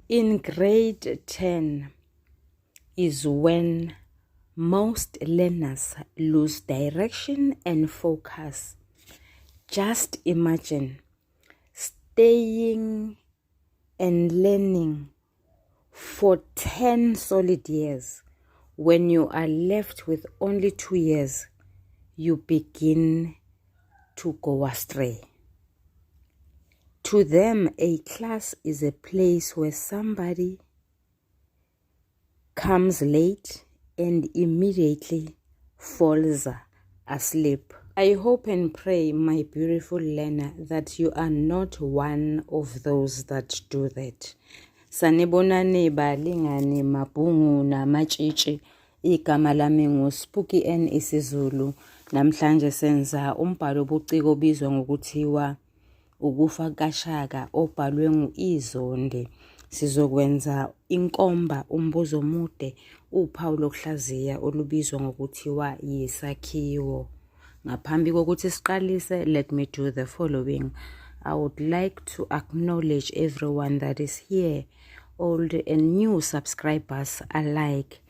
In grade 10 is when most learners lose direction and focus. Just imagine staying and learning for 10 solid years. When you are left with only 2 years, you begin to go astray. To them, a class is a place where somebody comes late and immediately falls asleep. I hope and pray, my beautiful learner, that you are not one of those that do that. Sanibonani balingani mabhungu namatshitshi. Igama lami nguSpooky N isiZulu. Namhlanje senza umbhalo obuciko obizwa ngokuthiwa Ukufa KaShaka obhalwe ngu-Izondi. Sizokwenza inkomba umbuzo omude uphawu lokuhlaziya olubizwa ngokuthiwa yisakhiwo. Ngaphambi kokuthi siqalise, let me do the following. I would like to acknowledge everyone that is here, old and new subscribers alike.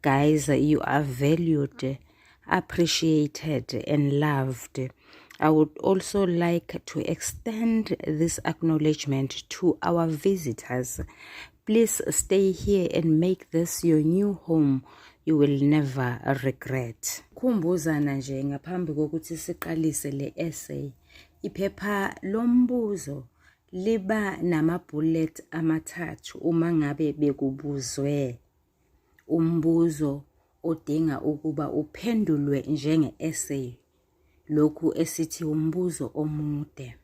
Guys, you are valued, appreciated, and loved. I would also like to extend this acknowledgement to our visitors. Please stay here and make this your new home. You will never regret. Khumbuzana nje ngaphambi kokuthi siqalise le essay. Iphepha lombuzo liba nama-bullet amathathu uma ngabe bekubuzwe umbuzo odinga ukuba uphendulwe njenge-essay. Lokhu esithi umbuzo omude.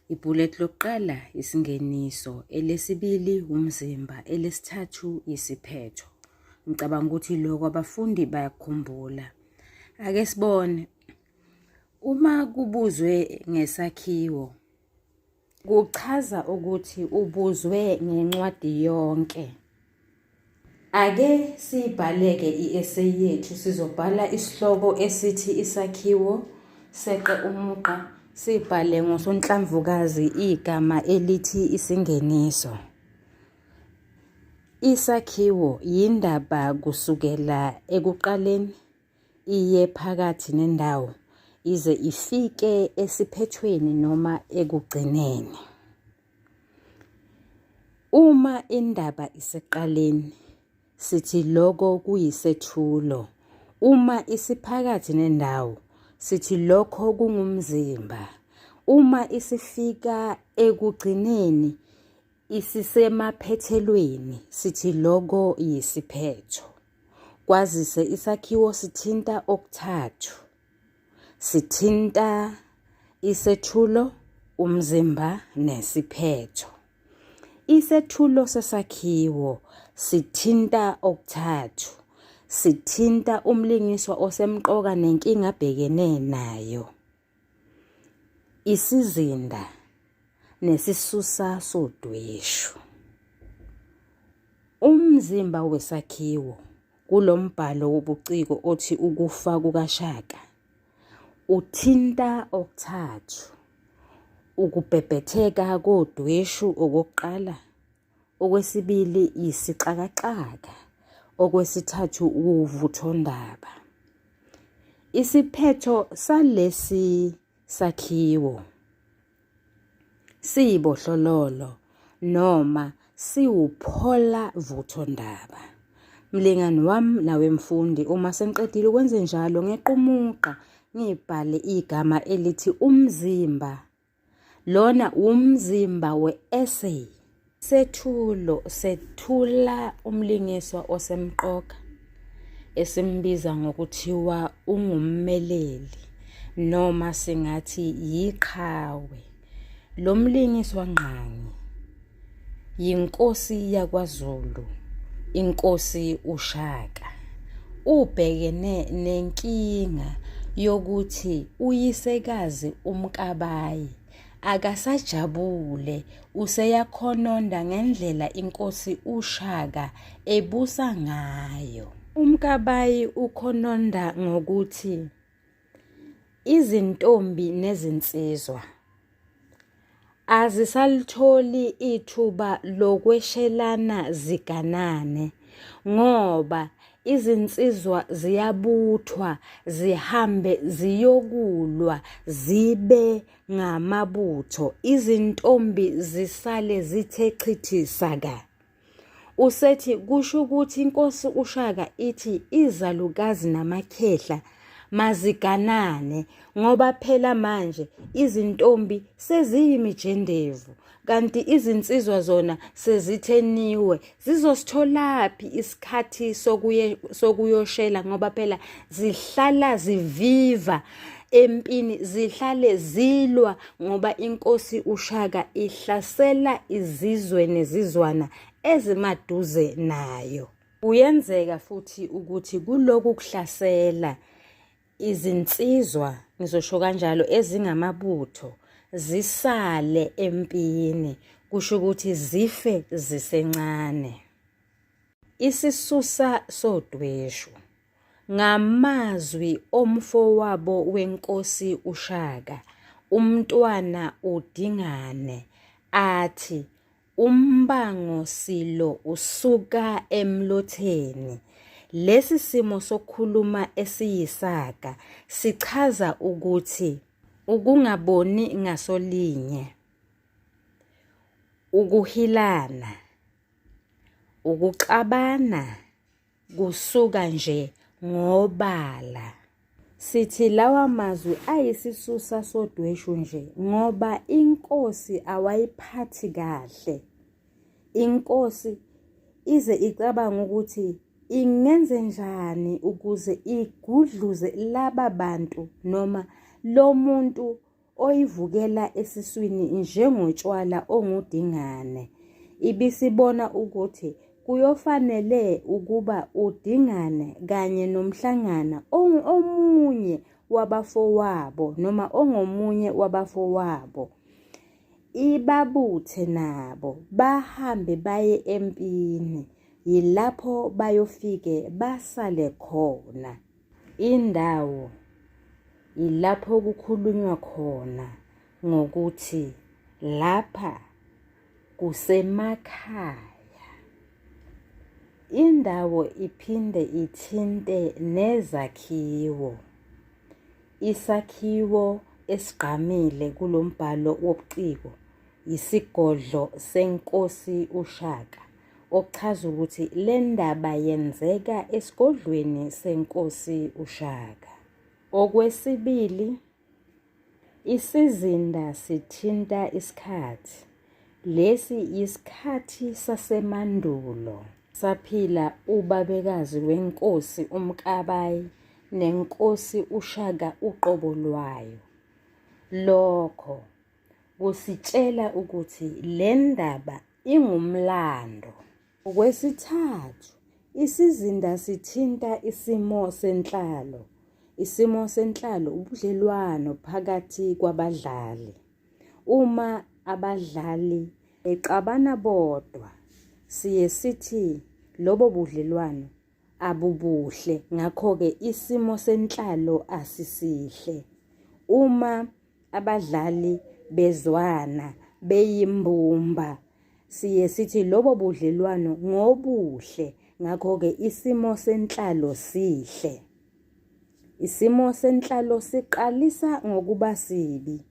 I-bullet lokuqala isingeniso, elesibili umzimba, elesithathu isiphetho. Ngicabanga ukuthi lokho abafundi bayakukhumbula. Ake sibone. Uma kubuzwe ngesakhiwo, kuchaza ukuthi ubuzwe ngencwadi yonke. Ake siyibhale-ke i-essay yethu. Sizobhala isihloko esithi isakhiwo, seqe umugqa, sibhale ngosonhlamvukazi igama elithi isingeniso. Isakhiwo yindaba kusukela ekuqaleni iye phakathi nendawo ize ifike esiphethweni noma ekugcineni. Uma indaba iseqaleni, sithi lokho kuyisethulo. Uma isiphakathi nendawo, sithi lokho kungumzimba. Uma isifika ekugcineni, isisemaphethelweni, sithi lokho yisiphetho. Kwazise isakhiwo sithinta okuthathu. Sithinta isethulo, umzimba nesiphetho. Isethulo sesakhiwo sithinta okuthathu. Sithinta umlingiswa osemqoka nenkinga abhekene nayo. Isizinda nesisusa sodweshu. Umzimba wesakhiwo kulo mbhalo wobuciko othi Ukufa KukaShaka uthinta okuthathu, ukubhebhetheka kodweshu okokuqala, okwesibili yisixakaxaka, okwesithathu wuvuthondaba. Isiphetho salesi sakhiwo siyibohlololo noma siwuphola vuthondaba. Mlingani wami nawe mfundi, uma sengiqedile ukwenze njalo ngequmugqa ngibhale igama elithi umzimba. Lona wumzimba we-essay. Sethulo sethula umlingiswa osemqoka esimbiza ngokuthiwa ungummeleli noma singathi yiqhawe. Lo mlingiswa ngqangi yinkosi yakwaZulu, inkosi uShaka. Ubhekene nenkinga yokuthi uyisekazi uMkabayi akasajabule useyakhononda ngendlela inkosi uShaka ebusa ngayo. UMkabayi ukhononda ngokuthi izintombi nezinsizwa. Azisalitholi ithuba lokweshelana ziganane ngoba izinsizwa ziyabuthwa zihambe ziyokulwa zibe ngamabutho, izintombi zisale zithe chithi saka. Usethi kusho ukuthi inkosi uShaka ithi izalukazi namakhehla maziganane ngoba phela manje izintombi seziyimijendevu kanti izinsizwa zona sezitheniwe zizositholaphi isikhathi sokuye sokuyoshela ngoba phela zihlala ziviva empini zihlale zilwa ngoba inkosi uShaka ihlasela izizwe nezizwana ezimaduze nayo. Kuyenzeka futhi ukuthi kuloku kuhlasela izinsizwa ngizosho kanjalo ezingamabutho zisale empini kusho ukuthi zife zisencane. Isisusa sodweshu. Ngamazwi omfowabo wenkosi uShaka, uMntwana uDingane, athi umbango Silo usuka emlotheni. Lesi simo sokukhuluma esiyisaga sichaza ukuthi ukungaboni ngasolinye, ukuhilana, ukuxabana, kusuka nje ngobala. Sithi lawa mazwi ayisisusa sodweshu nje ngoba inkosi awayiphathi kahle. Inkosi ize icabange ukuthi ingenzenjani ukuze igudluze laba bantu noma lo muntu oyivukela esiswini njengotshwala onguDingane. Ibisibona ukuthi kuyofanele ukuba uDingane kanye noMhlangana omunye wabafowabo noma ongomunye wabafowabo ibabuthe nabo bahambe baye empini yilapho bayofike basale khona. Indawo yilapho kukhulunywa khona ngokuthi lapha kusemakhaya. Indawo iphinde ithinte nezakhiwo. Isakhiwo esigqamile kulo mbhalo wobuciko yisigodlo senkosi uShaka. Okuchaza ukuthi le ndaba yenzeka esigodlweni senkosi uShaka. Okwesibili, isizinda sithinta isikhathi. Lesi yisikhathi sasemandulo. Saphila ubabekazi wenkosi uMkabayi nenkosi uShaka uqobo lwayo. Lokho kusitshela ukuthi le ndaba ingumlando. Okwesithathu, isizinda sithinta isimo senhlalo. Isimo senhlalo ubudlelwano phakathi kwabadlali. Uma abadlali bexabana bodwa, siye sithi lobo budlelwano abubuhle ngakho-ke isimo senhlalo asisihle. Uma abadlali bezwana beyimbumba siye sithi lobo budlelwano ngobuhle ngakho-ke isimo senhlalo sihle. Isimo senhlalo siqalisa ngokuba sibi.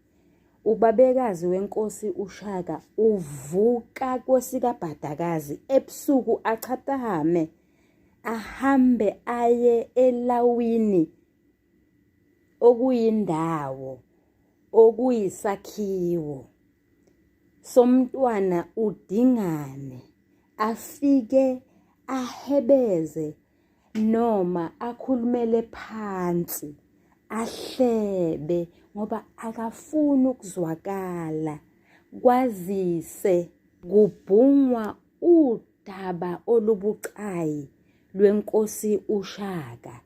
Ubabekazi wenkosi uShaka uvuka kwesikabhadakazi ebusuku achatame ahambe aye elawini okuyindawo okuyisakhiwo somntwana uDingane afike ahebeze noma akhulumele phansi ahlebe ngoba akafuni ukuzwakala kwazise kubhungwa udaba olubucayi lwenkosi uShaka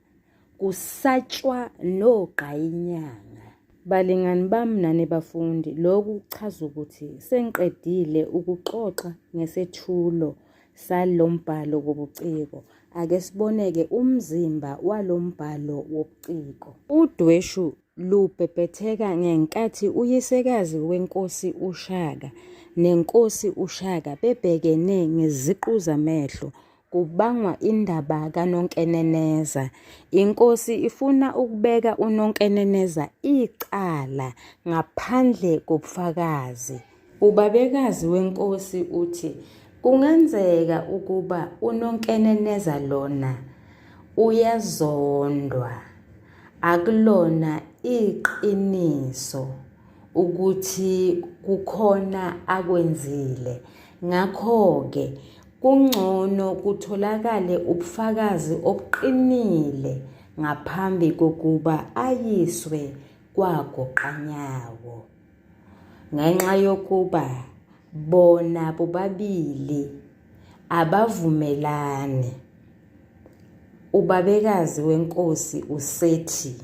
kusatshwa nogqayinyanga. Balingani bami nani bafundi, lokhu kuchaza ukuthi sengiqedile ukuxoxa ngesethulo salo mbhalo wobuciko. Ake sibone-ke umzimba walo mbhalo wobuciko. Udweshu. lubhebhetheka ngenkathi uyisekazi weNkosi uShaka neNkosi uShaka bebhekene ngeziqu zamehlo kubangwa indaba kaNonkeneneza. Inkosi ifuna ukubeka uNonkeneneza icala ngaphandle kobufakazi. Ubabekazi wenkosi uthi kungenzeka ukuba uNonkeneneza lona uyazondwa. Akulona iqiniso ukuthi kukhona akwenzile. Ngakho-ke kungcono kutholakale ubufakazi obuqinile ngaphambi kokuba ayiswe kwagoqanyawo. Ngenxa yokuba bona bobabili abavumelani, ubabekazi wenkosi usethi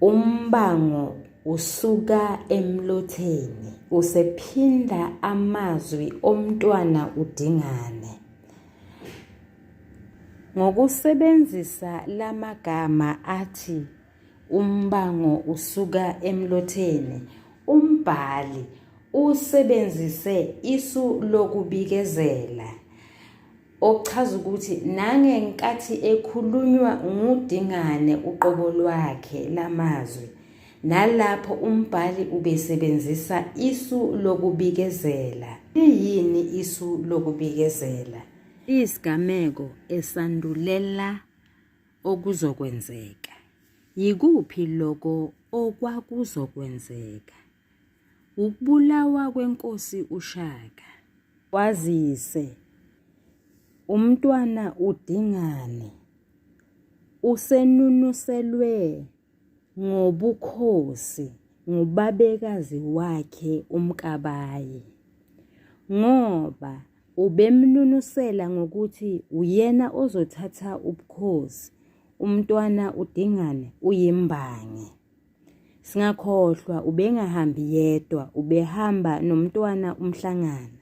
umbango usuka emlotheni, usephinda amazwi omntwana uDingane. Ngokusebenzisa lamagama athi Umbango usuka emlotheni. Umbhali usebenzise isu lokubikezela okuchaza ukuthi nangenkathi ekhulunywa nguDingane uqobo lwakhe lamazwi nalapho umbhali ubesebenzisa isu lokubikezela. Liyini isu lokubikezela? Isigameko esandulela okuzokwenzeka. Yikuphi loko okwakuzokwenzeka? Wukubulawa kweNkosi uShaka. Kwazise uMntwana uDingane usenunuselwe ngobukhosi ngubabekazi wakhe uMkabayi ngoba Ubemnunusela ngokuthi uyena ozothatha ubukhosi, uMntwana uDingane uyimbangi. Singakhohlwa ubengahambi yedwa, ubehamba noMntwana uMhlangana.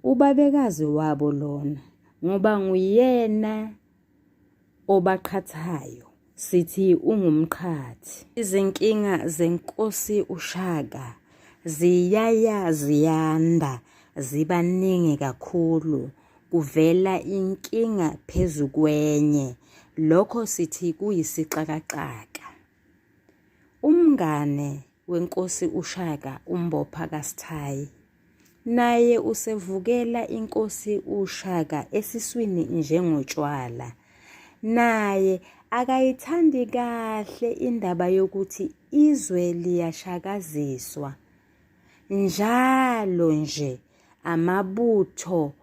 Ubabekazi wabo lona ngoba nguyena obaqhathayo sithi ungumqhathi. Izinkinga zenkosi uShaka ziyaya ziyanda ziba ningi kakhulu kuvela inkinga phezu kwenye lokho sithi kuyisixakaxaka. Umngane wenkosi uShaka uMbopha kaSithayi Naye usevukela inkosi uShaka esiswini njengotshwala. Naye akayithandi kahle indaba yokuthi izwe liyashakaziswa. Njalo nje amabutho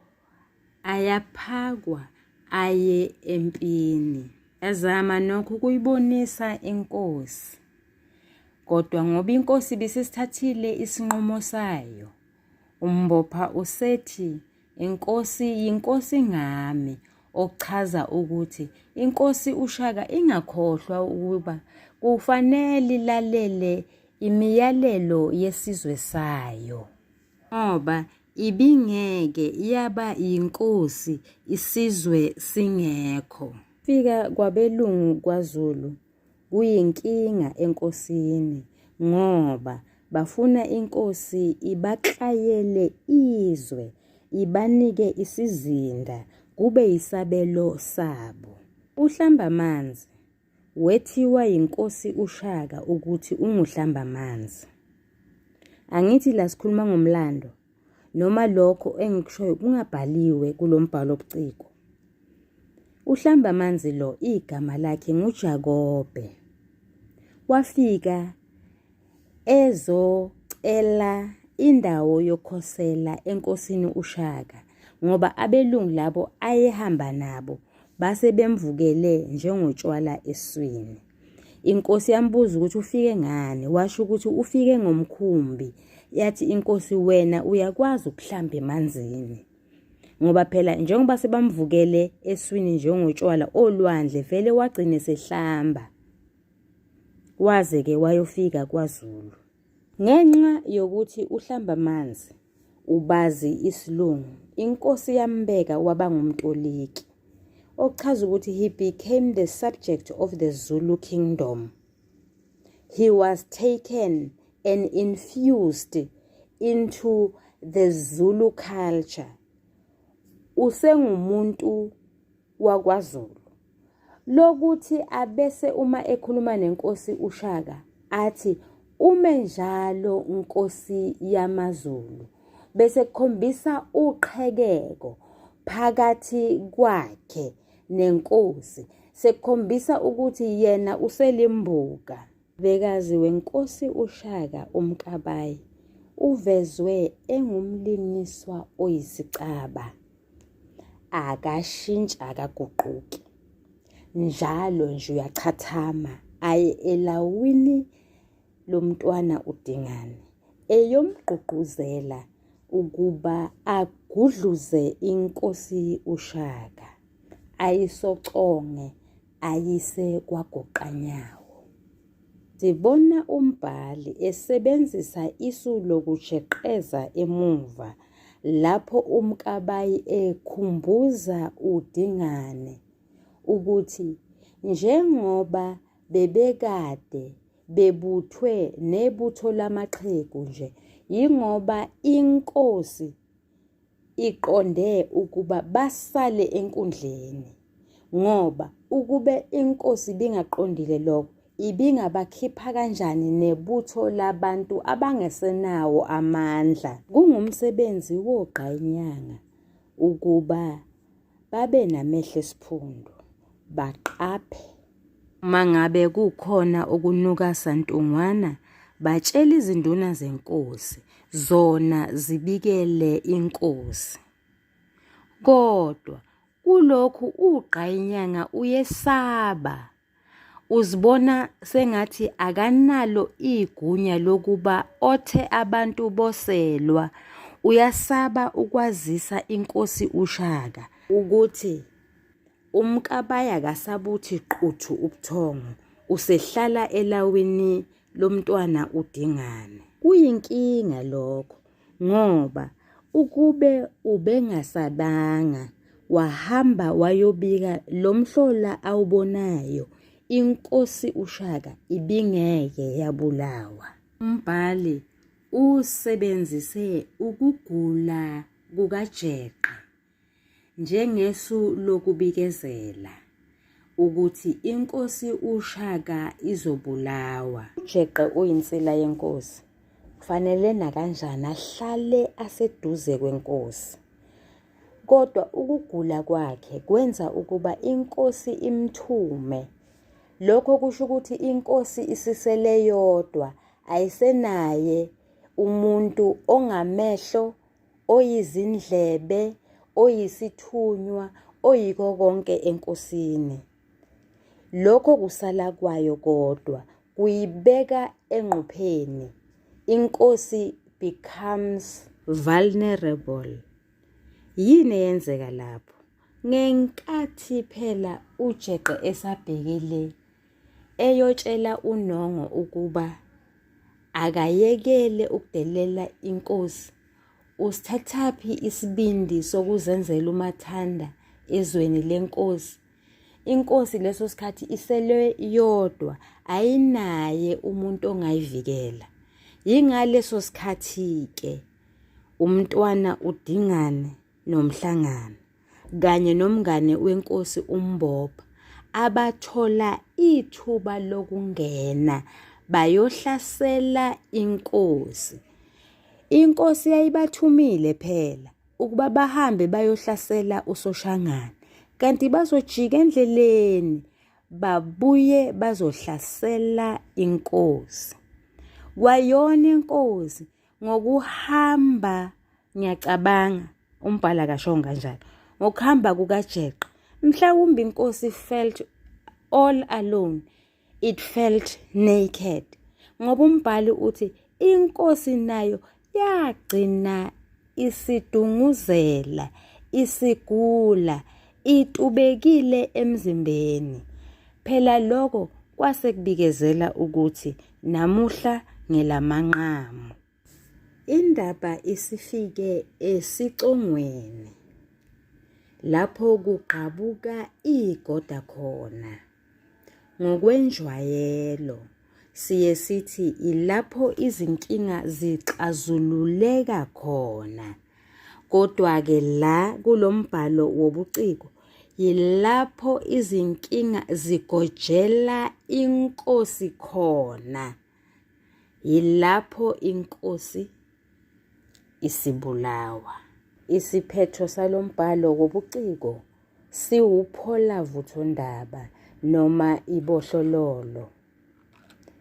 ayaphakwa aye empini. Yazama nokho ukuyibonisa inkosi. Kodwa ngoba inkosi ibisisithathile isinqumo sayo, uMbopha usethi inkosi yinkosi ngami, okuchaza ukuthi inkosi uShaka ingakhohlwa ukuba kufanele ilalele imiyalelo yesizwe sayo. Ngoba ibingeke yaba yinkosi isizwe singekho. Fika kwabelungu kwaZulu Kuyinkinga enkosini ngoba bafuna inkosi ibaklayele izwe, ibanike isizinda kube yisabelo sabo. UHlambamanzi wethiwa yinkosi uShaka ukuthi unguHlambamanzi. Angithi la sikhuluma ngomlando noma lokho engikushoyo kungabhaliwe kulo mbhalo obuciko. UHlambamanzi lo igama lakhe nguJakobe. Wafika ezocela indawo yokhosela enkosini uShaka ngoba abelungu labo ayehamba nabo base bemvukele njengotshwala eswini. Inkosi yambuza ukuthi ufike ngani, washo ukuthi ufike ngomkhumbi. Yathi inkosi wena uyakwazi ukuhlamba emanzini. Ngoba phela njengoba sebamvukele eswini njengotshwala olwandle vele wagcine sehlamba. Waze-ke wayofika kwaZulu. Ngenxa yokuthi uHlambamanzi ubazi isilungu, inkosi yambeka waba ngumtoliki. Okuchaza ukuthi he became the subject of the Zulu kingdom. He was taken and infused into the Zulu culture. Usengumuntu wakwaZulu. Lokuthi abese uma ekhuluma nenkosi uShaka athi ume njalo nkosi yamaZulu bese kukhombisa uqhekeko phakathi kwakhe nenkosi sekukhombisa ukuthi yena uselimbuka. Bhekazi wenkosi uShaka uMkabayi uvezwe engumlingiswa oyisicaba. Akashintshi akaguquki. Njalo nje uyachathama aye elawini lomntwana uDingane eyomgqugquzela ukuba agudluze inkosi uShaka ayisoconge ayise kwagoqanyawo. Sibona umbhali esebenzisa isu lokujeqeza emuva lapho uMkabayi ekhumbuza uDingane ukuthi njengoba bebekade bebuthwe nebutho lamaxhegu nje yingoba inkosi iqonde ukuba basale enkundleni ngoba ukube inkosi ibingaqondile lokho ibingabakhipha kanjani nebutho labantu abangesenawo amandla. Kungumsebenzi wogqayinyanga ukuba babe namehlo esiphundu baqaphe Uma ngabe kukhona okunuka santungwana, batshela izinduna zenkosi, zona zibikele inkosi. Kodwa kulokhu uGqayinyanga uyesaba. Uzibona sengathi akanalo igunya lokuba othe abantu boselwa. Uyasaba ukwazisa inkosi uShaka ukuthi UMkabayi akasabuthi quthu ubuthongo, usehlala elawini lomntwana uDingane. Kuyinkinga lokho ngoba ukube ubengasabanga wahamba wayobika lo mhlola awubonayo, inkosi uShaka ibingeke yabulawa. Umbhali usebenzise ukugula kukaJeqe njengesu lokubikezela ukuthi inkosi uShaka izobulawa. UJeqe uyinsila yenkosi, kufanele nakanjani ahlale aseduze kwenkosi. Kodwa ukugula kwakhe kwenza ukuba inkosi imthume. Lokho kusho ukuthi inkosi isisele yodwa, ayisenaye umuntu ongamehlo oyizindlebe, oyisithunywa, oyiko konke enkosini. Lokho kusala kwayo kodwa kuyibeka engqupheni. Inkosi becomes vulnerable. Yini eyenzeka lapho? Ngenkathi phela uJeqe esabhekile eyotshela uNongo ukuba akayekele ukudelela inkosi, usithathaphi isibindi sokuzenzela umathanda ezweni lenkosi? Inkosi leso sikhathi isele yodwa, ayinaye umuntu ongayivikela. Yingaleso sikhathi-ke umntwana uDingane noMhlangana kanye nomngane wenkosi uMbopha abathola ithuba lokungena bayohlasela inkosi. Inkosi yayibathumile phela ukuba bahambe bayohlasela uSoshangane kanti bazojika endleleni babuye bazohlasela inkosi. Kwayona inkosi ngokuhamba ngiyacabanga umbhali akashongo kanjalo ngokuhamba kukaJeqe mhlawumbe inkosi felt all alone it felt naked ngoba umbhali uthi inkosi nayo yagcina isidunguzela isigula itubekile emzimbeni phela lokho kwase kubikezela ukuthi namuhla ngelamanqamu Indaba isifike esicongweni. Lapho kugqabuka igoda khona. Ngokwenjwayelo siye sithi ilapho izinkinga zixazululeka khona. Kodwa-ke la kulo mbhalo wobuciko yilapho izinkinga zigojela inkosi khona. Yilapho inkosi isibulawa. Isiphetho salo mbhalo wobuciko siwupholavuthondaba noma ibohlololo.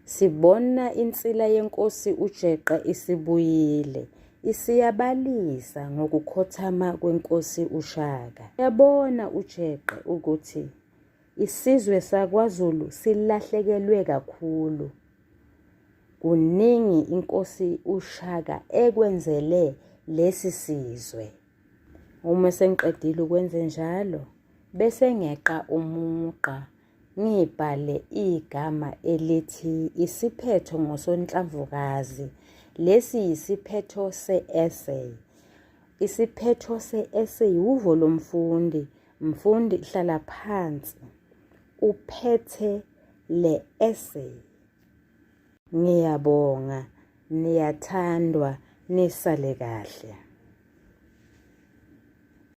Sibona insila yenkosi uJeqe isibuyile, isiyabalisa ngokukhothama kwenkosi uShaka. Uyabona uJeqe ukuthi isizwe sakwaZulu silahlekelwe kakhulu. Kuningi inkosi uShaka ekwenzele lesi sizwe. Uma sengiqedile ukwenzenjalo, bese ngeqa umugqa ngibhale igama elithi isiphetho ngosonhlamvukazi. Lesi yisiphetho se-essay. Isiphetho se-essay wuvo lomfundi. Mfundi hlala phansi uphethe le essay. Ngiyabonga, niyathandwa, nisale kahle.